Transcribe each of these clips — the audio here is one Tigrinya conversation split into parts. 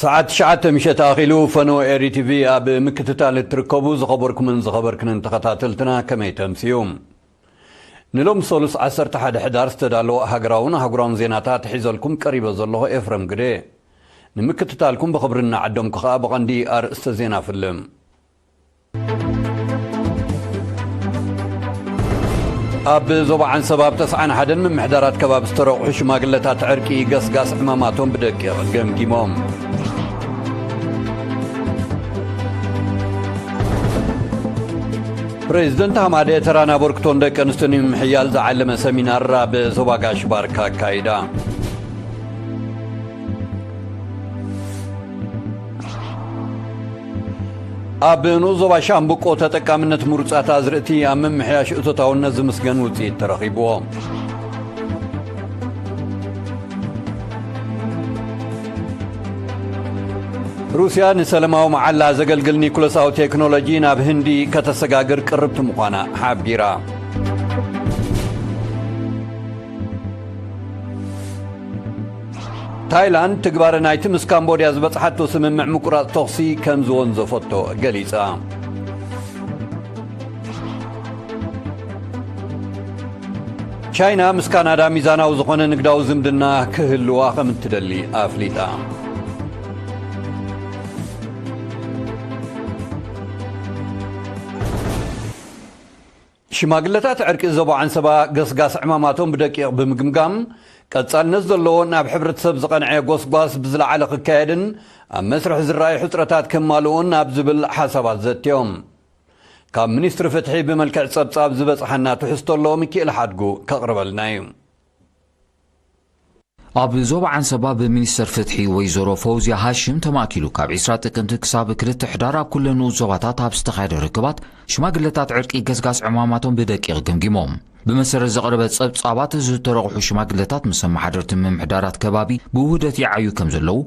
ሰዓት ትሽዓተ ምሸት ኣኺሉ። ፈነወ ኤሪ ቲቪ ኣብ ምክትታል እትርከቡ ዝኸበርኩምን ዝኸበርክንን ተኸታተልትና ከመይ ተምስዩ? ንሎም ሰሉስ ዓሰርተ ሓደ ሕዳር ዝተዳለወ ሃገራውን ኣህጉራውን ዜናታት ሒዘልኩም ቀሪበ ዘለኹ ኤፍረም ግደ። ንምክትታልኩም ብኽብሪ እናዓደምኩ ኸኣ ብቐንዲ ኣርእስተ ዜና ፍልም። ኣብ ዞባ ዓንሰባ ኣብ ተስዓን ሓደን ምምሕዳራት ከባቢ ዝተረቑሑ ሽማግለታት ዕርቂ ገስጋስ ዕማማቶም ብደቂቕ ገምጊሞም። ፕሬዝደንት ሃማደ ተራን ኣበርክቶን ደቂ ኣንስትዮ ንምምሕያል ዝዓለመ ሰሚናር ኣብ ዞባ ጋሽ ባርካ ኣካይዳ። ኣብ ንኡስ ዞባ ሻምብቆ ተጠቃምነት ምሩጻት ኣዝርእቲ ኣብ ምምሕያሽ እቶታውነት ዝምስገን ውጽኢት ተረኺብዎ። ሩስያ ንሰለማዊ መዓላ ዘገልግል ኒኩለሳዊ ቴክኖሎጂ ናብ ህንዲ ከተሰጋግር ቅርብቲ ምዃና ሓቢራ። ታይላንድ ትግባረ ናይቲ ምስ ካምቦድያ ዝበጽሓቶ ስምምዕ ምቁራጽ ተኹሲ ከም ዝወንዘፈቶ ገሊጻ። ቻይና ምስ ካናዳ ሚዛናዊ ዝኾነ ንግዳዊ ዝምድና ክህልዋ ከም እትደሊ ኣፍሊጣ። ሽማግለታት ዕርቂ ዞባ ዓንሰባ ገስጋስ ዕማማቶም ብደቂቕ ብምግምጋም፣ ቀጻልነት ዘለዎ ናብ ሕብረተሰብ ዝቐንዐ ጎስጓስ ብዝለዓለ ክካየድን ኣብ መስርሕ ዝረኣዩ ሕጽረታት ክማልኡን ኣብ ዝብል ሓሳባት ዘትዮም። ካብ ሚኒስትሪ ፍትሒ ብመልክዕ ጸብጻብ ዝበጽሓና ትሕዝቶ ኣሎ፣ ሚኪኤል ሓድጉ ከቕርበልና እዩ። ኣብ ዞባ ዓንሰባ ብሚኒስተር ፍትሒ ወይዘሮ ፈውዝያ ሃሽም ተማእኪሉ ካብ ዒስራ ጥቅምቲ ክሳብ ክልተ ሕዳር ኣብ ኩለን ንኡስ ዞባታት ኣብ ዝተኻየደ ርክባት ሽማግለታት ዕርቂ ገስጋስ ዕማማቶም ብደቂቕ ገምጊሞም። ብመሰረት ዝቐረበ ጸብጻባት ዝተረቑሑ ሽማግለታት ምስ ኣመሓደርቲ ምምሕዳራት ከባቢ ብውህደት ይዓዩ ከም ዘለዉ፣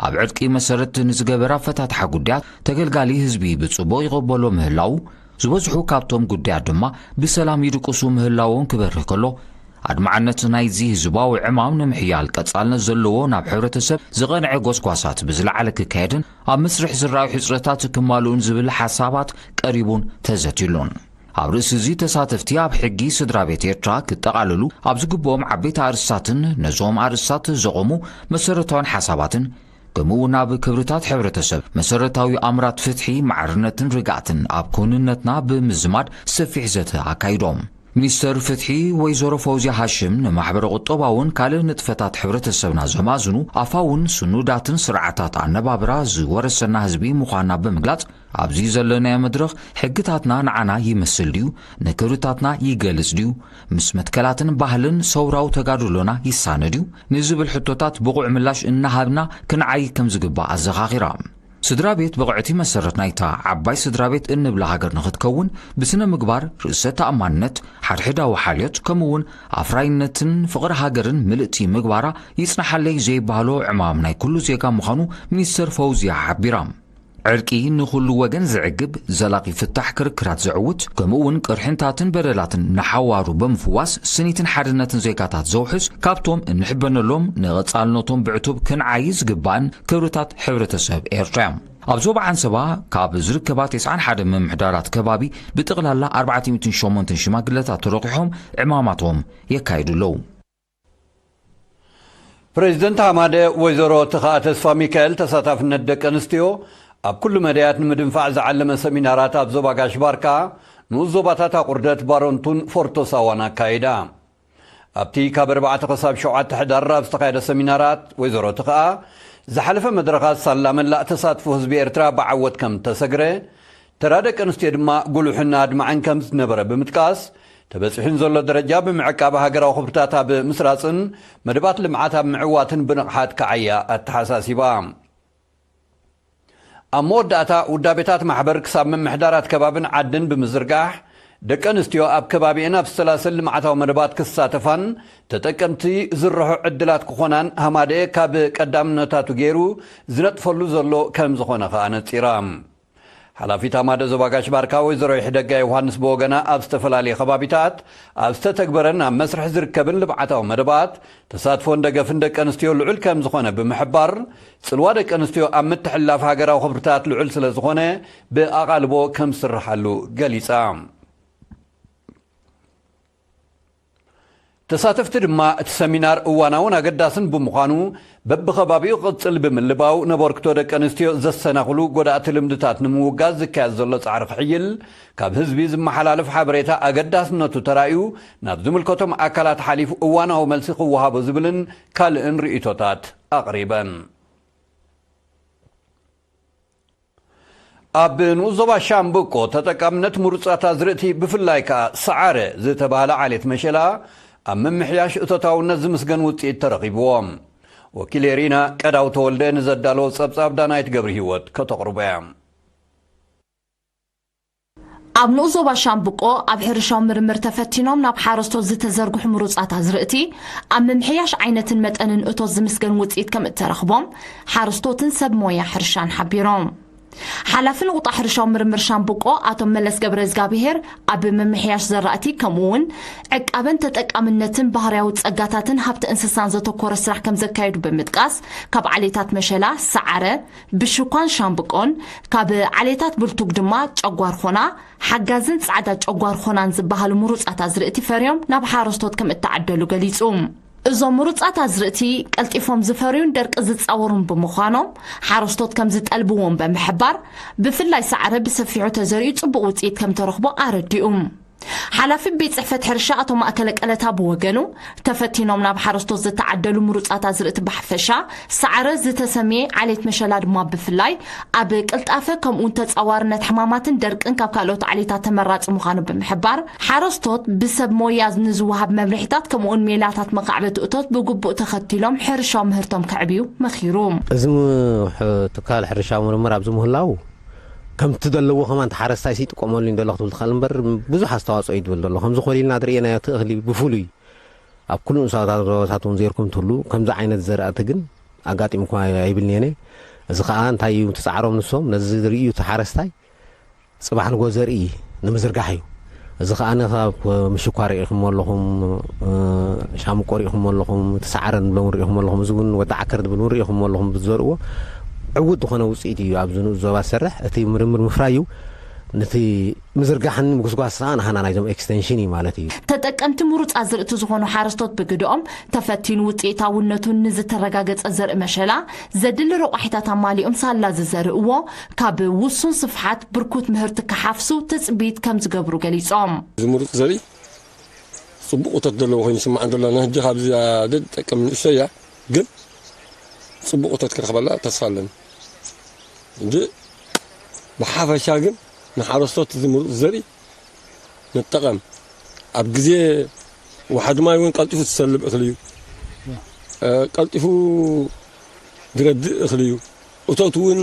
ኣብ ዕርቂ መሰረት ንዝገበር ኣፈታትሓ ጉዳያት ተገልጋሊ ህዝቢ ብጽቡቕ ይቕበሎ ምህላዉ፣ ዝበዝሑ ካብቶም ጉዳያት ድማ ብሰላም ይድቅሱ ምህላዎም ክበርህ ከሎ፣ ኣድማዕነት ናይዚ ህዝባዊ ዕማም ንምሕያል ቀጻልነት ዘለዎ ናብ ሕብረተሰብ ዝቐንዐ ጎስጓሳት ብዝለዓለ ክካየድን ኣብ መስርሕ ዝረኣዩ ሕጽረታት ክማልኡን ዝብል ሓሳባት ቀሪቡን ተዘትዩሉን። ኣብ ርእሲ እዚ ተሳተፍቲ ኣብ ሕጊ ስድራ ቤት ኤርትራ ክጠቓለሉ ኣብ ዝግብኦም ዓበይቲ ኣርእስታትን ነዞም ኣርእስታት ዘቖሙ መሰረታውያን ሓሳባትን ከምኡ እውን ኣብ ክብርታት ሕብረተሰብ መሰረታዊ ኣምራት ፍትሒ፣ ማዕርነትን ርግኣትን ኣብ ክውንነትና ብምዝማድ ሰፊሕ ዘተ ኣካይዶም። ሚኒስተር ፍትሒ ወይዘሮ ፈውዝያ ሃሽም ንማሕበረ ቁጠባውን ካልእ ንጥፈታት ሕብረተሰብና ዘማዝኑ ኣፋውን ስኑዳትን ስርዓታት ኣነባብራ ዝወረሰና ህዝቢ ምዃንና ብምግላጽ፣ ኣብዚ ዘለናዮ መድረኽ ሕግታትና ንዓና ይመስል ድዩ? ንክብርታትና ይገልጽ ድዩ? ምስ መትከላትን ባህልን ሰውራዊ ተጋድሎና ይሳነ ድዩ? ንዝብል ሕቶታት ብቑዕ ምላሽ እናሃብና ክንዓይ ከም ዝግባእ ኣዘኻኺራ። ስድራ ቤት ብቕዕቲ መሰረት ናይታ ዓባይ ስድራ ቤት እንብላ ሃገር ንኽትከውን ብስነ ምግባር፣ ርእሰ ተኣማንነት፣ ሓድሕዳዊ ሓልዮት ከምኡ እውን ኣፍራይነትን ፍቕሪ ሃገርን ምልእቲ ምግባራ ይጽናሓለይ ዘይበሃሎ ዕማም ናይ ኩሉ ዜጋ ምዃኑ ሚኒስተር ፈውዝያ ሓቢራ። ዕርቂ ንኹሉ ወገን ዝዕግብ፣ ዘላቒ ፍታሕ ክርክራት ዘዕውት፣ ከምኡ እውን ቅርሕንታትን በደላትን ንሓዋሩ ብምፍዋስ ስኒትን ሓድነትን ዜጋታት ዘውሕስ፣ ካብቶም እንሕበነሎም ንቐጻልነቶም ብዕቱብ ክንዓዪ ዝግባእን ክብርታት ሕብረተሰብ ኤርትራ እዮም። ኣብ ዞባ ዓንሰባ ካብ ዝርከባ ተስዓን ሓደን ምምሕዳራት ከባቢ ብጠቕላላ ኣርባዕተ ሚእትን ሸሞንተን ሽማግለታት ተረቂሖም ዕማማቶም የካይዱ ኣለዉ። ፕሬዝደንት ሃማደ ወይዘሮ ተኸኣ ተስፋ ሚካኤል ተሳታፍነት ደቂ ኣንስትዮ ኣብ ኩሉ መዳያት ንምድንፋዕ ዝዓለመ ሰሚናራት ኣብ ዞባ ጋሽ ባርካ፣ ንኡስ ዞባታት ኣቑርደት፣ ባረንቱን ፎርቶ ሳዋን ኣካይዳ። ኣብቲ ካብ ኣርባዕተ ክሳብ ሸውዓተ ሕዳር ኣብ ዝተኻየደ ሰሚናራት ወይዘሮ ተኸኣ ዝሓለፈ መድረኻት ሳላ መላእ ተሳትፎ ህዝቢ ኤርትራ ብዓወት ከም ተሰግረ፣ ተራ ደቂ ኣንስትዮ ድማ ጉሉሕን ኣድማዕን ከም ዝነበረ ብምጥቃስ፣ ተበጺሑን ዘሎ ደረጃ ብምዕቃብ ሃገራዊ ክብርታት ኣብ ምስራጽን መደባት ልምዓት ኣብ ምዕዋትን ብንቕሓት ክዓያ ኣተሓሳሲባ። ኣብ መወዳእታ ውዳቤታት ማሕበር ክሳብ ምምሕዳራት ከባብን ዓድን ብምዝርጋሕ፣ ደቂ ኣንስትዮ ኣብ ከባቢአን ኣብ ዝተላሰል ልምዓታዊ መደባት ክሳተፋን ተጠቀምቲ ዝርሑ ዕድላት ክኾናን ሃማደኤ ካብ ቀዳምነታቱ ገይሩ ዝነጥፈሉ ዘሎ ከም ዝኾነ ከኣ ነጺራ። ሓላፊት ኣማደ ዞባ ጋሽ ባርካ ወይዘሮ ይሕደጋ ዮሃንስ ብወገና፣ ኣብ ዝተፈላለየ ከባቢታት ኣብ ዝተተግበረን ኣብ መስርሕ ዝርከብን ልምዓታዊ መደባት ተሳትፎን ደገፍን ደቂ ኣንስትዮ ልዑል ከም ዝኾነ ብምሕባር፣ ጽልዋ ደቂ ኣንስትዮ ኣብ ምትሕልላፍ ሃገራዊ ክብርታት ልዑል ስለ ዝኾነ ብኣቓልቦ ከም ዝስርሓሉ ገሊጻ። ተሳተፍቲ ድማ፣ እቲ ሰሚናር እዋናውን ኣገዳስን ብምዃኑ፣ በብኸባቢኡ ክቕጽል ብምልባው፣ ነበርክቶ ደቂ ኣንስትዮ ዘሰናኽሉ ጎዳእቲ ልምድታት ንምውጋዝ ዝካየድ ዘሎ ጻዕሪ ክሕይል፣ ካብ ህዝቢ ዝመሓላለፍ ሓበሬታ ኣገዳስነቱ ተራእዩ፣ ናብ ዝምልከቶም ኣካላት ሓሊፉ እዋናዊ መልሲ ክወሃቦ ዝብልን ካልእን ርእይቶታት ኣቕሪበን። ኣብ ንኡስ ዞባ ሻምብቆ፣ ተጠቃምነት ምሩጻት ኣዝርእቲ፣ ብፍላይ ከኣ ሰዓረ ዝተባህለ ዓሌት መሸላ፣ ኣብ ምምሕያሽ እቶታውነት ዝምስገን ውጽኢት ተረኺብዎ። ወኪል ኤሪና ቀዳው ተወልደ ንዘዳለዎ ጸብጻብ ዳናይት ገብረ ህይወት ከተቕርቦ እያ። ኣብ ንኡስ ዞባ ሻምብቆ ኣብ ሕርሻዊ ምርምር ተፈቲኖም ናብ ሓረስቶት ዝተዘርግሑ ምሩጻት ኣዝርእቲ፣ ኣብ ምምሕያሽ ዓይነትን መጠንን እቶት ዝምስገን ውጽኢት ከም እተረኽቦም ሓረስቶትን ሰብ ሞያ ሕርሻን ሓቢሮም። ሓላፊ ንቑጣ ሕርሻዊ ምርምር ሻምብቆ ኣቶ መለስ ገብረ እግዚኣብሄር፣ ኣብ ምምሕያሽ ዘራእቲ ከምኡ እውን ዕቃበን ተጠቃምነትን ባህርያዊ ጸጋታትን ሃብቲ እንስሳን ዘተኮረ ስራሕ ከም ዘካየዱ ብምጥቃስ፣ ካብ ዓሌታት መሸላ፣ ሰዓረ፣ ብሽኳን ሻምብቆን፣ ካብ ዓሌታት ብልቱግ ድማ ጨጓር ኾና፣ ሓጋዝን ጻዕዳ ጨጓር ኾናን ዝበሃሉ ምሩጻት ኣዝርእቲ ፈርዮም ናብ ሓረስቶት ከም እተዓደሉ ገሊጹ። እዞም ምሩጻት ኣዝርእቲ ቀልጢፎም ዝፈርዩን ደርቂ ዝጻወሩን ብምዃኖም፣ ሓረስቶት ከም ዝጠልብዎም ብምሕባር፣ ብፍላይ ሰዓረ ብሰፊሑ ተዘሪኡ ጽቡቕ ውጽኢት ከም ተረኽቦ ኣረዲኡ። ሓላፊ ቤት ጽሕፈት ሕርሻ ኣቶ ማእከለ ቀለታ ብወገኑ፣ ተፈቲኖም ናብ ሓረስቶት ዝተዓደሉ ምሩጻት ኣዝርእቲ ብሓፈሻ፣ ሰዓረ ዝተሰምየ ዓሌት መሸላ ድማ ብፍላይ፣ ኣብ ቅልጣፈ ከምኡውን ተጻዋርነት ሕማማትን ደርቅን ካብ ካልኦት ዓሌታት ተመራጺ ምዃኑ ብምሕባር፣ ሓረስቶት ብሰብ ሞያ ንዝወሃብ መምርሒታት ከምኡውን ሜላታት መኻዕበቲ እቶት ብግቡእ ተኸቲሎም ሕርሻዊ ምህርቶም ከዕብዩ መኺሩ። እዚ ም-፣ ሕ-፣ ትካል ሕርሻዊ ምርምር ኣብዚ ምህላው፣ ከምቲ ዘለዎ ከማን እቲ ሓረስታይ ይጥቀመሉ እዩ ዘሎ ክትብል ትኽእል እምበር፣ ብዙሕ ኣስተዋፅኦ እዩ ዝብል ዘሎ። ከምዚ ኮሊልና ዝርእየናዮ እቲ እኽሊ ብፍሉይ ኣብ ኩሉ ንኡሳት ዞባታት እውን ዘይርኩም እንትህሉ፣ ከምዚ ዓይነት ዘራእቲ ግን ኣጋጢምኩም ኣይብልን እየ። እዚ ከዓ እንታይ እዩ እቲ ፃዕሮም ንሶም፣ ነዚ ዝርእዩ እቲ ሓረስታይ ፅባሕ ንጎ ዘርኢ ንምዝርጋሕ እዩ። እዚ ከዓ ካብ ምሽኳር ርኢኹም ኣለኹም፣ እ፣ ሻምቆ ርኢኹም ኣለኹም፣ እቲ ሰዓረ ንብሎ እውን ርኢኹም ኣለኹም። እዚ እውን ወዲ ዓከር ዝብል እውን ርኢኹም ኣለኹም። ብዝዘርእዎ ዕዉት ዝኾነ ውፅኢት እዩ ኣብዚ ንኡስ ዞባ ዝሰርሕ። እቲ ምርምር ምፍራይ እዩ። ነቲ ምዝርጋሕን ምጉስጓስ ከዓ ናህና ናይዞም ኤክስቴንሽን እዩ ማለት እዩ። ተጠቀምቲ ምሩፅ ኣዝርእቲ ዝኾኑ ሓረስቶት ብግድኦም፣ ተፈቲኑ ውፅኢታውነቱ ንዝተረጋገፀ ዘርኢ መሸላ ዘድሊ ረቋሒታት ኣማሊኦም ሳላ ዝዘርእዎ፣ ካብ ውሱን ስፍሓት ብርኩት ምህርቲ ክሓፍሱ ትፅቢት ከም ዝገብሩ ገሊፆም። እዚ ምሩፅ ዘርኢ ፅቡቕ እቶት ዘለዎ ኮይኑ ይስምዓን ዘሎ። ንሕጂ ካብዚ ዝጠቅም ንእሽቶ እያ፣ ግን ፅቡቕ እቶት ክረኽበላ ተስፋ ኣለኒ። እንጂ ብሓፈሻ ግን ንሓረስቶት እዚ ምሩፅ ዘርኢ ንጠቐም። ኣብ ግዜ ወሓዲ ማይ እውን ቀልጢፉ ዝሰልብ እኽሊ እዩ። እ፣ ቀልጢፉ ዝረድእ እኽሊ እዩ። እቶት እውን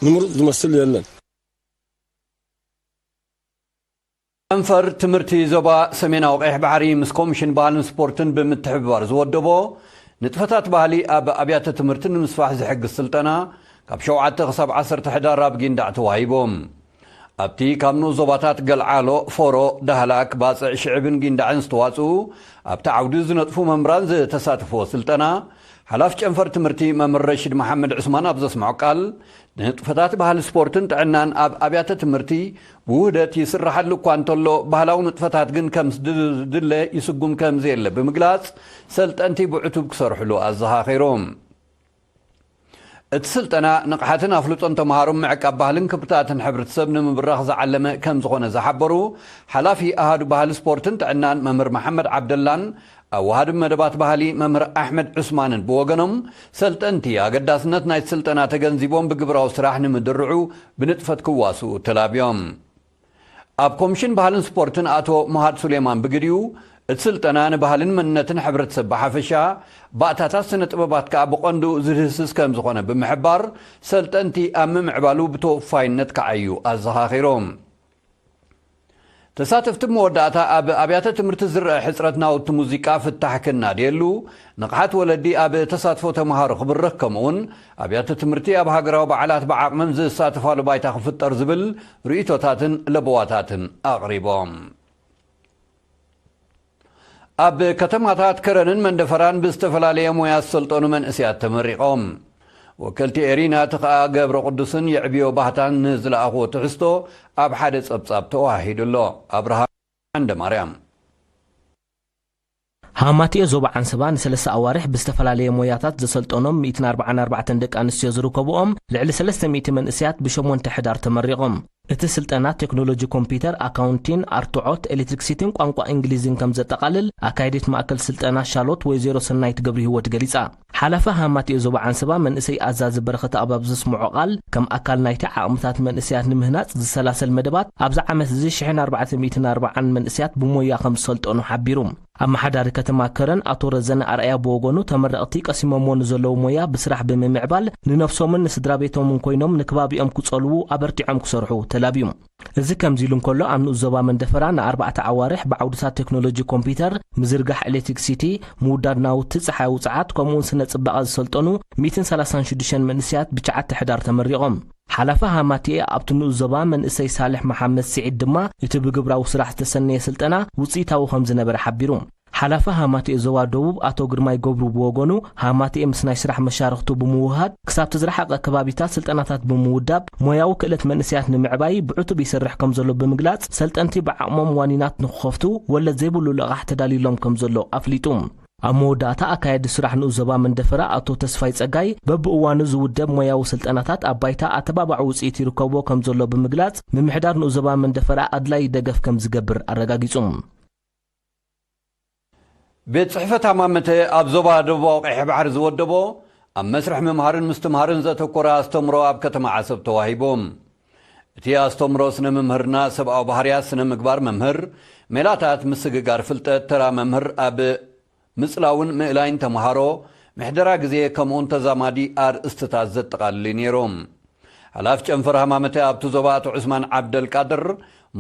ንምሩፅ ዝመስል የለን። ጨንፈር ትምህርቲ ዞባ ሰሜናዊ ቀይሕ ባሕሪ ምስ ኮሚሽን ባህልን ስፖርትን ብምትሕብባር ዝወደቦ ንጥፈታት ባህሊ ኣብ ኣብያተ ትምህርቲ ንምስፋሕ ዝሕግዝ ስልጠና ካብ ሸውዓተ ክሳብ ዓሰርተ ሕዳር ኣብ ጊንዳዕ ተዋሂቦም። ኣብቲ ካብ ንኡስ ዞባታት ገልዓሎ፣ ፎሮ፣ ዳህላክ፣ ባጽዕ፣ ሽዕብን ጊንዳዕን ዝተዋጽኡ ኣብቲ ዓውዲ ዝነጥፉ መምህራን ዝተሳተፍዎ ስልጠና፣ ሓላፊ ጨንፈር ትምህርቲ መምህር ረሺድ መሓመድ ዑስማን ኣብ ዘስምዖ ቃል፣ ንንጥፈታት ባህሊ ስፖርትን ጥዕናን ኣብ ኣብያተ ትምህርቲ ብውህደት ይስራሓሉ እኳ እንተሎ፣ ባህላዊ ንጥፈታት ግን ከም ዝድለ ይስጉም ከም ዘየለ ብምግላጽ፣ ሰልጠንቲ ብዕቱብ ክሰርሕሉ ኣዘኻኺሮም። እቲ ስልጠና ንቕሓትን ኣፍልጦን ተምሃሮ ምዕቃብ ባህልን ክብርታትን ሕብረተሰብ ንምብራኽ ዝዓለመ ከም ዝኾነ ዝሓበሩ ሓላፊ ኣሃዱ ባህሊ ስፖርትን ጥዕናን መምህር መሓመድ ዓብደላን ኣወሃዲ መደባት ባህሊ መምህር ኣሕመድ ዑስማንን ብወገኖም፣ ሰልጠንቲ ኣገዳስነት ናይቲ ስልጠና ተገንዚቦም ብግብራዊ ስራሕ ንምድርዑ ብንጥፈት ክዋስኡ ተላብዮም። ኣብ ኮሚሽን ባህልን ስፖርትን ኣቶ መሃድ ሱሌማን ብግዲኡ፣ እቲ ስልጠና ንባህልን መንነትን ሕብረተሰብ ብሓፈሻ፣ ባእታታት ስነ ጥበባት ከኣ ብቐንዱ ዝድህስስ ከም ዝኾነ ብምሕባር፣ ሰልጠንቲ ኣብ ምምዕባሉ ብተወፋይነት ክዓዩ ኣዘኻኺሮም። ተሳተፍቲ መወዳእታ ኣብ ኣብያተ ትምህርቲ ዝረአ ሕጽረት ናውቲ ሙዚቃ ፍታሕ ክናድየሉ፣ ንቕሓት ወለዲ ኣብ ተሳትፎ ተምሃሮ ክብርኽ፣ ከምኡውን ኣብያተ ትምህርቲ ኣብ ሃገራዊ በዓላት ብዓቕመን ዝሳተፋሉ ባይታ ክፍጠር ዝብል ርእይቶታትን ለበዋታትን ኣቕሪቦም። ኣብ ከተማታት ከረንን መንደፈራን ብዝተፈላለየ ሞያ ዝሰልጠኑ መንእሰያት ተመሪቖም። ወከልቲ ኤሪና ተኸኣ ገብረ ቅዱስን የዕብዮ ባህታን ንዝለኣኽዎ ትሕዝቶ ኣብ ሓደ ጸብጻብ ተዋሃሂዱ ኣሎ። ኣብርሃም ዓንደ ማርያም። ሃማቲኤ ዞባ ዓንሰባ ንሰለስተ ኣዋርሕ ብዝተፈላለየ ሞያታት ዘሰልጠኖም ሚእትን ኣርባዓን ኣርባዕተን ደቂ ኣንስትዮ ዝርከብኦም ልዕሊ ሰለስተ ሚእቲ መንእሰያት ብሸሞንተ ሕዳር ተመሪቖም። እቲ ስልጠና ቴክኖሎጂ ኮምፒውተር፣ ኣካውንቲን፣ ኣርትዖት፣ ኤሌክትሪክሲቲን ቋንቋ እንግሊዝን ከም ዘጠቓልል ኣካይዲት ማእከል ስልጠና ሻሎት ወይዘሮ ሰናይት ገብረ ህይወት ገሊጻ። ሓላፊ ሃማቲኤ ዞባ ዓንሰባ መንእሰይ ኣዛዚ በረኸት ኣባብ ዘስምዖ ቃል፣ ከም ኣካል ናይቲ ዓቕምታት መንእሰያት ንምህናጽ ዝሰላሰል መደባት ኣብዚ ዓመት እዚ ሽሕን ኣርባዕተ ሚእትን ኣርባዓን መንእሰያት ብሞያ ከም ዝሰልጠኑ ሓቢሩ። ኣመሓዳሪ ከተማ ከረን ኣቶ ረዘነ ኣርኣያ ብወገኑ፣ ተመረቕቲ ቀሲሞምዎ ንዘለዉ ሞያ ብስራሕ ብምምዕባል ንነፍሶምን ንስድራ ቤቶምን ኮይኖም ንከባቢኦም ክጸልዉ ኣበርቲዖም ክሰርሑ ተላብዩ። እዚ ከምዚ ኢሉ እንከሎ፣ ኣብ ንኡስ ዞባ መንደፈራ ንኣርባዕተ ኣዋርሕ ብዓውድታት ቴክኖሎጂ ኮምፒውተር፣ ምዝርጋሕ ኤሌክትሪክሲቲ፣ ምውዳድ ናውቲ ጸሓይ ውጽዓት፣ ከምኡውን ስነ ጽባቐ ዝሰልጠኑ ሚእትን ሰላሳን ሽዱሽተን መንእሰያት ብትሽዓተ ሕዳር ተመሪቖም። ሓላፊ ሃማቲኤ ኣብቲ ንኡስ ዞባ መንእሰይ ሳልሕ መሓመድ ስዒድ ድማ፣ እቲ ብግብራዊ ስራሕ ዝተሰነየ ስልጠና ውጽኢታዊ ከም ዝነበረ ሓቢሩ። ሓላፊ ሃማቲኤ ዞባ ደቡብ ኣቶ ግርማይ ገብሩ ብወገኑ፣ ሃማቲኤ ምስ ናይ ስራሕ መሻርኽቱ ብምውህሃድ ክሳብቲ ዝረሓቐ ከባቢታት ስልጠናታት ብምውዳብ ሞያዊ ክእለት መንእሰያት ንምዕባይ ብዕቱብ ይሰርሕ ከም ዘሎ ብምግላጽ፣ ሰልጠንቲ ብዓቕሞም ዋኒናት ንክኸፍቱ ወለድ ዘይብሉ ልቓሕ ተዳልዩሎም ከም ዘሎ ኣፍሊጡ። ኣብ መወዳእታ ኣካያዲ ስራሕ ንኡስ ዞባ መንደፈራ ኣቶ ተስፋይ ጸጋይ፣ በብእዋኑ ዝውደብ ሞያዊ ስልጠናታት ኣብ ባይታ ኣተባባዒ ውጽኢት ይርከቦ ከም ዘሎ ብምግላጽ፣ ምምሕዳር ንኡስ ዞባ መንደፈራ ኣድላዪ ደገፍ ከም ዝገብር ኣረጋጊጹ። ቤት ጽሕፈት ሃማመተ ኣብ ዞባ ደቡባዊ ቀይሕ ባሕሪ ዝወደቦ ኣብ መስርሕ ምምሃርን ምስትምሃርን ዘተኮረ ኣስተምሮ ኣብ ከተማ ዓሰብ ተዋሂቡ። እቲ ኣስተምሮ ስነ ምምህርና ሰብኣዊ ባህርያት ስነ ምግባር መምህር፣ ሜላታት ምስግጋር ፍልጠት ተራ መምህር ኣብ ምጽላውን ምእላይን ተምሃሮ፣ ምሕደራ ግዜ ከምኡውን ተዛማዲ ኣርእስትታት ዘጠቓልል እዩ ነይሩ። ሓላፊ ጨንፈር ሃማመተ ኣብቲ ዞባ ኣቶ ዑስማን ዓብደልቃድር፣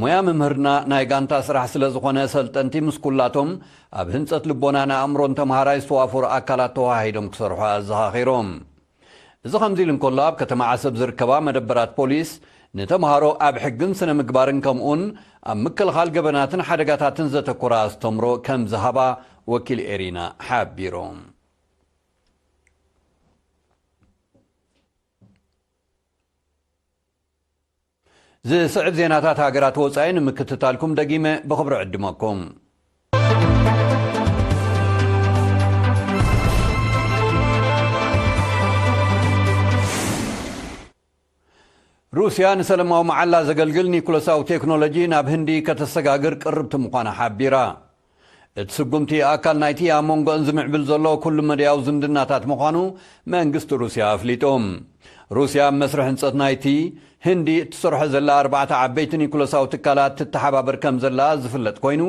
ሞያ ምምህርና ናይ ጋንታ ስራሕ ስለ ዝኾነ፣ ሰልጠንቲ ምስ ኩላቶም ኣብ ህንጸት ልቦናን ኣእምሮን ተምሃራይ ዝተዋፈሩ ኣካላት ተዋሃሂዶም ክሰርሑ ኣዘኻኺሮም። እዚ ከምዚ ኢሉ እንከሎ፣ ኣብ ከተማ ዓሰብ ዝርከባ መደበራት ፖሊስ ንተምሃሮ ኣብ ሕግን ስነ ምግባርን ከምኡውን ኣብ ምክልኻል ገበናትን ሓደጋታትን ዘተኮረ ኣስተምሮ ከም ዝሃባ ወኪል ኤሪና ሓቢሩ። ዝስዕብ ዜናታት ሃገራት ወጻኢ ንምክትታልኩም ደጊመ ብኽብሪ ዕድመኩም። ሩስያ ንሰለማዊ መዓላ ዘገልግል ኒኩለሳዊ ቴክኖሎጂ ናብ ህንዲ ከተሰጋግር ቅርብቲ ምዃና ሓቢራ። እቲ ስጉምቲ ኣካል ናይቲ ኣብ መንጎአን ዝምዕብል ዘሎ ኩሉ መደያዊ ዝምድናታት ምዃኑ መንግስቲ ሩስያ ኣፍሊጡ። ሩስያ ኣብ መስርሕ ህንጸት ናይቲ ህንዲ እትሰርሖ ዘላ ኣርባዕተ ዓበይቲ ኒኩለሳዊ ትካላት ትተሓባበር ከም ዘላ ዝፍለጥ ኮይኑ፣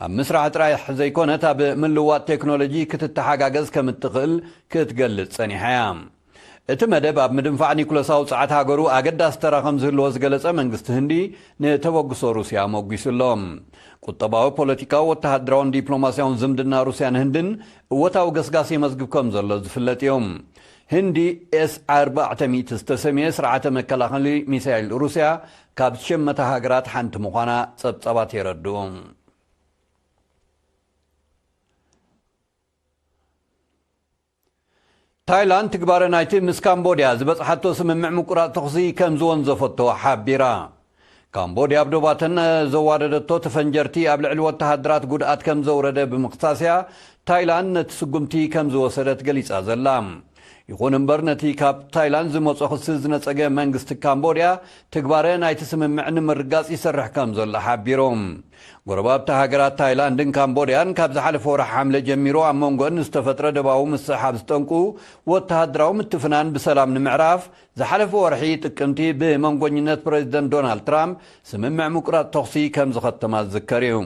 ኣብ ምስራሕ ጥራሕ ዘይኮነት ኣብ ምልዋጥ ቴክኖሎጂ ክትተሓጋገዝ ከም እትኽእል ክትገልጽ ጸኒሓ እያ። እቲ መደብ ኣብ ምድንፋዕ ኒኩለሳዊ ጸዓት ሃገሩ ኣገዳሲ ተራ ከም ዝህልዎ ዝገለጸ መንግስቲ ህንዲ፣ ንተበግሶ ሩስያ ሞጒሱ ኣሎ። ቁጠባዊ፣ ፖለቲካዊ፣ ወተሃደራውን ዲፕሎማስያውን ዝምድና ሩስያን ህንድን እወታዊ ገስጋስ የመዝግብ ከም ዘሎ ዝፍለጥ እዩ። ህንዲ ኤስ ኣርባዕተ ሚእቲ ዝተሰምየ ስርዓተ መከላኸሊ ሚሳይል ሩስያ ካብ ዝሸመታ ሃገራት ሓንቲ ምዃና ጸብጻባት የረድኡ። ታይላንድ ትግባረ ናይቲ ምስ ካምቦድያ ዝበጽሓቶ ስምምዕ ምቁራጽ ተኹሲ ከም ዝወንዘፈቶ ሓቢራ። ካምቦድያ ኣብ ዶባተን ዘዋረደቶ ተፈንጀርቲ ኣብ ልዕሊ ወተሃደራት ጉድኣት ከም ዘውረደ ብምኽሳስያ፣ ታይላንድ ነቲ ስጉምቲ ከም ዝወሰደት ገሊጻ ዘላ። ይኹን እምበር፣ ነቲ ካብ ታይላንድ ዝመጾ ክሲ ዝነጸገ መንግስቲ ካምቦድያ፣ ትግባረ ናይቲ ስምምዕ ንምርጋጽ ይሰርሕ ከም ዘሎ ሓቢሩ። ጎረባብቲ ሃገራት ታይላንድን ካምቦድያን ካብ ዝሓለፈ ወርሒ ሓምለ ጀሚሩ ኣብ መንጎአን ዝተፈጥረ ደባዊ ምስሕሓብ ዝጠንቁ ወተሃደራዊ ምትፍናን ብሰላም ንምዕራፍ፣ ዝሓለፈ ወርሒ ጥቅምቲ ብመንጎኝነት ፕሬዚደንት ዶናልድ ትራምፕ ስምምዕ ምቁራጽ ተኹሲ ከም ዝኸተማ ዝዝከር እዩ።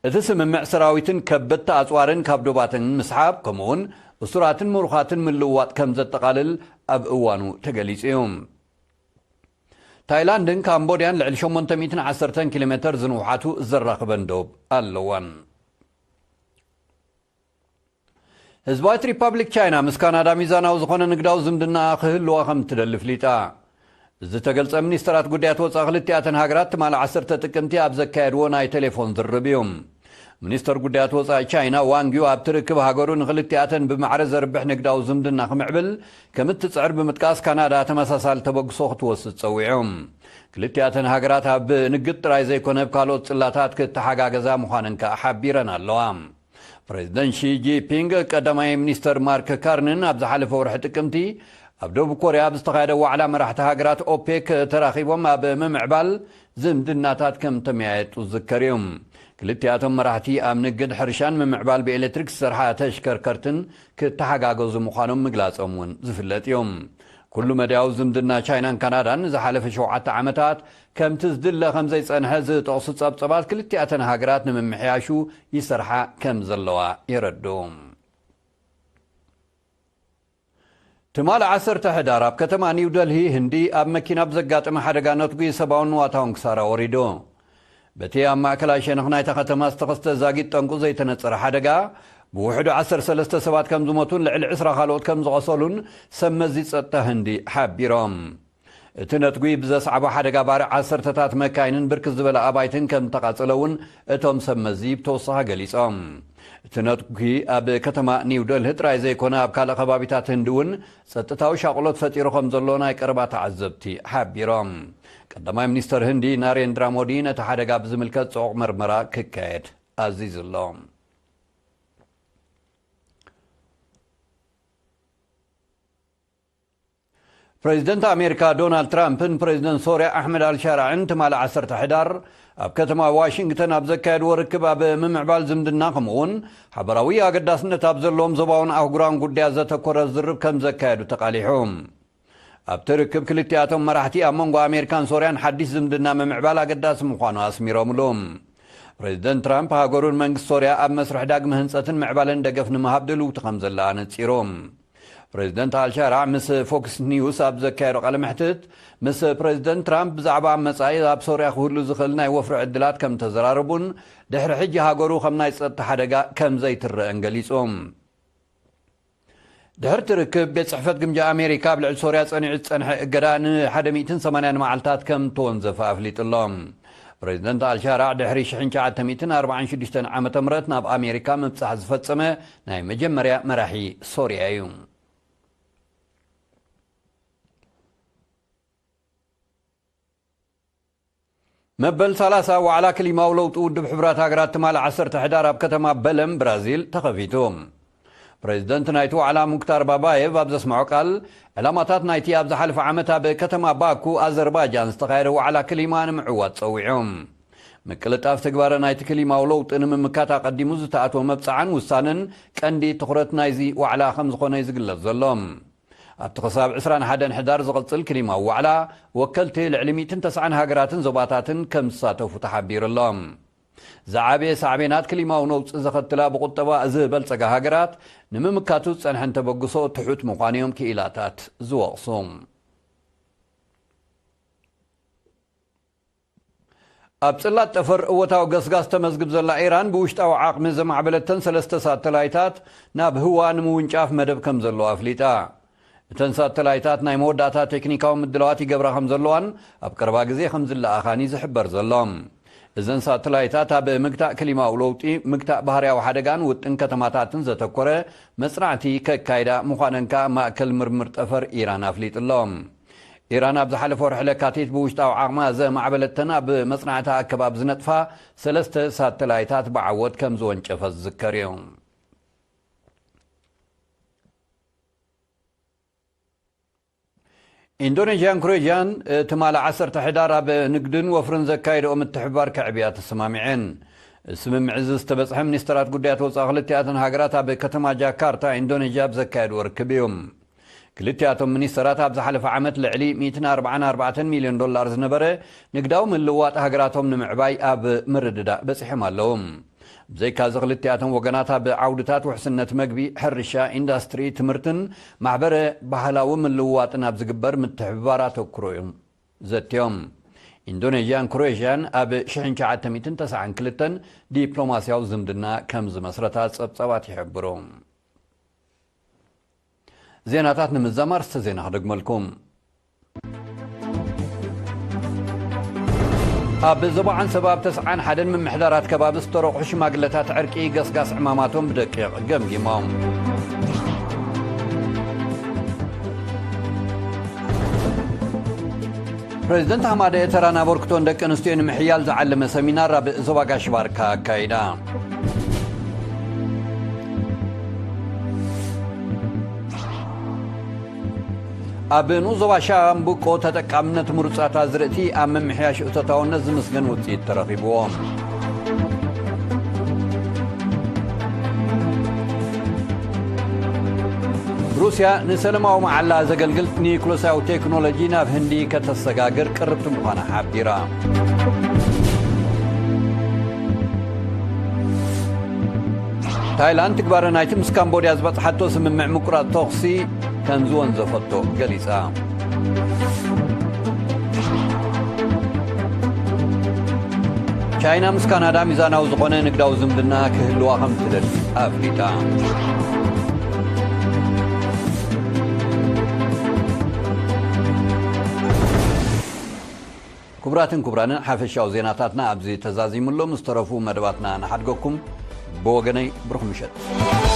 እቲ ስምምዕ ሰራዊትን ከበድቲ ኣጽዋርን ካብ ዶባተን ምስሓብ፣ ከምኡውን እሱራትን ምሩኻትን ምልውዋጥ ከም ዘጠቓልል ኣብ እዋኑ ተገሊጹ እዩ። ታይላንድን ካምቦድያን ልዕሊ ሸሞንተ ሚእትን ዓሰርተን ኪሎ ሜተር ዝንውሓቱ ዘራኽበን ዶብ ኣለወን። ህዝባዊት ሪፓብሊክ ቻይና ምስ ካናዳ ሚዛናዊ ዝኾነ ንግዳዊ ዝምድና ክህልዋ ከም ትደሊ ፍሊጣ። ዝተገልጸ፣ ሚኒስተራት ጉዳያት ወጻኢ ክልቲኣተን ሃገራት ትማሊ ዓሰርተ ጥቅምቲ ኣብ ዘካየድዎ ናይ ቴሌፎን ዝርርብ እዩ። ሚኒስተር ጉዳያት ወጻኢ ቻይና ዋንግ ዩ ኣብቲ ርክብ ሃገሩ ንክልቲኣተን ብማዕረ ዘርብሕ ንግዳዊ ዝምድና ክምዕብል ከም እትጽዕር ብምጥቃስ፣ ካናዳ ተመሳሳሊ ተበግሶ ክትወስድ ጸዊዑ። ክልቲኣተን ሃገራት ኣብ ንግድ ጥራይ ዘይኮነ፣ ኣብ ካልኦት ጽላታት ክተሓጋገዛ ምዃነን ከኣ ሓቢረን ኣለዋ። ፕሬዚደንት ሺ ጂንፒንግ ቀዳማይ ሚኒስተር ማርክ ካርንን ኣብ ዝሓለፈ ወርሒ ጥቅምቲ ኣብ ደቡብ ኮርያ ኣብ ዝተኻየደ ዋዕላ መራሕቲ ሃገራት ኦፔክ ተራኺቦም ኣብ ምምዕባል ዝምድናታት ከም ተመያየጡ ዝዝከር እዩ። ክልቲኣቶም መራሕቲ ኣብ ንግድ፣ ሕርሻን ምምዕባል ብኤሌክትሪክ ዝሰርሓ ተሽከርከርትን ክተሓጋገዙ ምዃኖም ምግላጾም እውን ዝፍለጥ እዩ። ኩሉ መዳያዊ ዝምድና ቻይናን ካናዳን ዝሓለፈ ሸውዓተ ዓመታት ከምቲ ዝድለ ከም ዘይጸንሐ ዝጠቕሱ ጸብጸባት፣ ክልቲኣተን ሃገራት ንምምሕያሹ ይሰርሓ ከም ዘለዋ የረድኡ። ትማሊ ዓሰርተ ሕዳር ኣብ ከተማ ኒው ደልሂ ህንዲ ኣብ መኪና ብዘጋጠመ ሓደጋ ነትጒ ሰብኣውን ንዋታውን ክሳራ ወሪዱ። በቲ ኣብ ማእከላይ ሸነኽ ናይታ ከተማ ዝተኸስተ ዛጊት ጠንቁ ዘይተነጸረ ሓደጋ፣ ብውሕዱ ዓሰርተ ሰለስተ ሰባት ከም ዝሞቱን ልዕሊ ዕስራ ካልኦት ከም ዝቖሰሉን ሰብ መዚ ጸጥታ ህንዲ ሓቢሮም። እቲ ነትጒ ብዘስዓቦ ሓደጋ ባርዕ ዓሰርተታት መካይንን ብርክት ዝበለ ኣባይትን ከም ተቓጸለ እውን እቶም ሰብ መዚ ብተወሳኺ ገሊጾም። እቲ ነትጒ ኣብ ከተማ ኒው ደልሂ ጥራይ ዘይኮነ፣ ኣብ ካልእ ከባቢታት ህንዲ እውን ጸጥታዊ ሻቕሎት ፈጢሩ ከም ዘሎ ናይ ቀረባ ተዓዘብቲ ሓቢሮም። ቀዳማይ ሚኒስተር ህንዲ ናሬንድራ ሞዲ ነቲ ሓደጋ ብዝምልከት ጽዑቕ መርመራ ክካየድ ኣዚዙ ኣሎ። ፕሬዚደንት ኣሜሪካ ዶናልድ ትራምፕን ፕሬዚደንት ሶርያ ኣሕመድ ኣልሻራዕን ትማሊ ዓሰርተ ሕዳር ኣብ ከተማ ዋሽንግተን ኣብ ዘካየድዎ ርክብ፣ ኣብ ምምዕባል ዝምድና፣ ከምኡውን ሓበራዊ ኣገዳስነት ኣብ ዘለዎም ዞባውን ኣህጉራውን ጉዳያት ዘተኮረ ዝርብ ከም ዘካየዱ ተቓሊሑ። ኣብቲ ርክብ ክልቲኣቶም መራሕቲ ኣብ መንጎ ኣሜሪካን ሶርያን ሓድሽ ዝምድና ምምዕባል ኣገዳሲ ምዃኑ ኣስሚሮምሉ። ፕሬዚደንት ትራምፕ ሃገሩን መንግስቲ ሶርያ ኣብ መስርሕ ዳግመ ህንጸትን ምዕባለን ደገፍ ንምሃብ ድልውቲ ከም ዘላ ኣነጺሩ። ፕሬዚደንት ኣልሻራዕ ምስ ፎክስ ኒውስ ኣብ ዘካየዶ ቃለ መሕትት፣ ምስ ፕሬዚደንት ትራምፕ ብዛዕባ ኣብ መጻኢ ኣብ ሶርያ ክህሉ ዝኽእል ናይ ወፍሪ ዕድላት ከም ተዘራረቡን ድሕሪ ሕጂ ሃገሩ ከም ናይ ጸጥታ ሓደጋ ከም ዘይትረአን ገሊጹ። ድሕርቲ ርክብ፣ ቤት ጽሕፈት ግምጃ ኣሜሪካ ኣብ ልዕሊ ሶርያ ጸኒዑ ዝጸንሐ እገዳ ንሓደ ሚእትን ሰማንያን መዓልታት ከም ተወንዘፈ ኣፍሊጡ ኣሎ። ፕሬዚደንት ኣልሻራዕ ድሕሪ ሽሕን ትሽዓተ ሚእትን ኣርባዓን ሽዱሽተን ዓመተ ምህረት ናብ ኣሜሪካ ምብጻሕ ዝፈጸመ ናይ መጀመርያ መራሒ ሶርያ እዩ። መበል ሰላሳ ዋዕላ ክሊማዊ ለውጢ ውድብ ሕቡራት ሃገራት ትማሊ ዓሰርተ ሕዳር ኣብ ከተማ በለም ብራዚል ተኸፊቱ። ፕሬዚደንት ናይቲ ዋዕላ ሙክታር ባባየቭ ኣብ ዘስምዖ ቃል፣ ዕላማታት ናይቲ ኣብ ዝሓለፈ ዓመት ኣብ ከተማ ባኩ ኣዘርባይጃን ዝተኻየደ ዋዕላ ክሊማ ንምዕዋት ጸዊዑ። ምቅልጣፍ ትግባረ ናይቲ ክሊማዊ ለውጢ ንምምካት ኣቐዲሙ ዝተኣትወ መብጽዓን ውሳነን ቀንዲ ትኹረት ናይዚ ዋዕላ ከም ዝኾነ እዩ ዝግለጽ ዘሎ። ኣብቲ ክሳብ ዕስራን ሓደን ሕዳር ዝቕጽል ክሊማዊ ዋዕላ፣ ወከልቲ ልዕሊ ሚእትን ተስዓን ሃገራትን ዞባታትን ከም ዝሳተፉ ተሓቢሩ ኣሎ። ዝዓበየ ሳዕቤናት ክሊማዊ ነውጺ ዘኸትላ ብቁጠባ ዝበልጸጋ ሃገራት ንምምካቱ ዝጸንሐን ተበግሶ ትሑት ምዃኑ እዮም ክኢላታት ዝወቕሱ። ኣብ ጽላት ጠፈር እወታዊ ገስጋስ ተመዝግብ ዘላ ኢራን፣ ብውሽጣዊ ዓቕሚ ዘማዕበለተን ሰለስተ ሳተላይታት ናብ ህዋ ንምውንጫፍ መደብ ከም ዘለዋ ኣፍሊጣ። እተን ሳተላይታት ናይ መወዳእታ ቴክኒካዊ ምድላዋት ይገብራ ከም ዘለዋን ኣብ ቀረባ ግዜ ከም ዝለኣኻን እዩ ዝሕበር ዘሎ። እዘን ሳተላይታት ኣብ ምግታእ ክሊማዊ ለውጢ፣ ምግታእ ባህርያዊ ሓደጋን ውጥን ከተማታትን ዘተኮረ መጽናዕቲ ከካይዳ ምዃነን ከኣ ማእከል ምርምር ጠፈር ኢራን ኣፍሊጡ ኣሎ። ኢራን ኣብ ዝሓለፈ ወርሒ ለካቲት ብውሽጣዊ ዓቕማ ዘማዕበለተን ኣብ መጽናዕቲ ኣከባቢ ዝነጥፋ ሰለስተ ሳተላይታት ብዓወት ከም ዝወንጨፈ ዝዝከር እዩ። ኢንዶኔዥያን ኩሬዥያን ትማሊ ዓሰርተ ሕዳር ኣብ ንግድን ወፍርን ዘካየድኦ ምትሕብባር ከዕብያ ተሰማሚዐን። ስምምዕ እዚ ዝተበጽሐ ሚኒስተራት ጉዳያት ወጻኢ ክልቲኣተን ሃገራት ኣብ ከተማ ጃካርታ ኢንዶኔዥያ ኣብ ዘካየድዎ ርክብ እዩ። ክልቲኣቶም ሚኒስተራት ኣብ ዝሓለፈ ዓመት ልዕሊ ሚእትን ኣርባዓን ኣርባዕተን ሚልዮን ዶላር ዝነበረ ንግዳዊ ምልውዋጥ ሃገራቶም ንምዕባይ ኣብ ምርድዳእ በጺሖም ኣለዉ። ብዘይካዚ ክልቲኣቶም ወገናት ኣብ ዓውድታት ውሕስነት መግቢ፣ ሕርሻ፣ ኢንዳስትሪ፣ ትምህርትን ማሕበረ ባህላዊ ምልውዋጥን ኣብ ዝግበር ምትሕብባር ኣተኩሮ እዮም። ዘትዮም። ኢንዶኔዥያን ክሮኤሽያን ኣብ ሽሕን ትሽዓተ ሚእትን ተስዓን ክልተን ዲፕሎማስያዊ ዝምድና ከም ዝመስረታ ጸብጻባት ይሕብሩ። ዜናታት ንምዛም ኣርእስተ ዜና ክደግመልኩም። ኣብ ዞባ ዓንሰባ ኣብ ተስዓን ሓደን ምምሕዳራት ከባቢ ዝተረቑሑ ሽማግለታት ዕርቂ ገስጋስ ዕማማቶም ብደቂቕ ገምጊሞም። ፕሬዚደንት ኣህማደ ኤተራን ኣበርክቶን ደቂ ኣንስትዮ ንምሕያል ዝዓለመ ሰሚናር ኣብ ዞባ ጋሽ ባርካ ኣካይዳ። ኣብ ንኡስ ዞባ ሻምብቆ ተጠቃምነት ምሩጻት ኣዝርእቲ ኣብ ምምሕያሽ እቶታውነት ዝምስገን ውጽኢት ተረኺብዎ። ሩስያ ንሰለማዊ መዓላ ዘገልግል ኒውክለሳዊ ቴክኖሎጂ ናብ ህንዲ ከተሰጋግር ቅርብቲ ምዃና ሓቢራ። ታይላንድ ትግባረ ናይቲ ምስ ካምቦድያ ዝበጽሓቶ ስምምዕ ምቁራጽ ተኹሲ ከም ዝወንዘፈቶ ገሊጻ። ቻይና ምስ ካናዳ ሚዛናዊ ዝኾነ ንግዳዊ ዝምድና ክህልዋ ከም ትደሊ ኣፍሊጣ። ክቡራትን ክቡራንን፣ ሓፈሻዊ ዜናታትና ኣብዚ ተዛዚሙ ኣሎ። ምስ ተረፉ መደባትና ንሓድገኩም። ብወገነይ ብሩኽ ምሸት።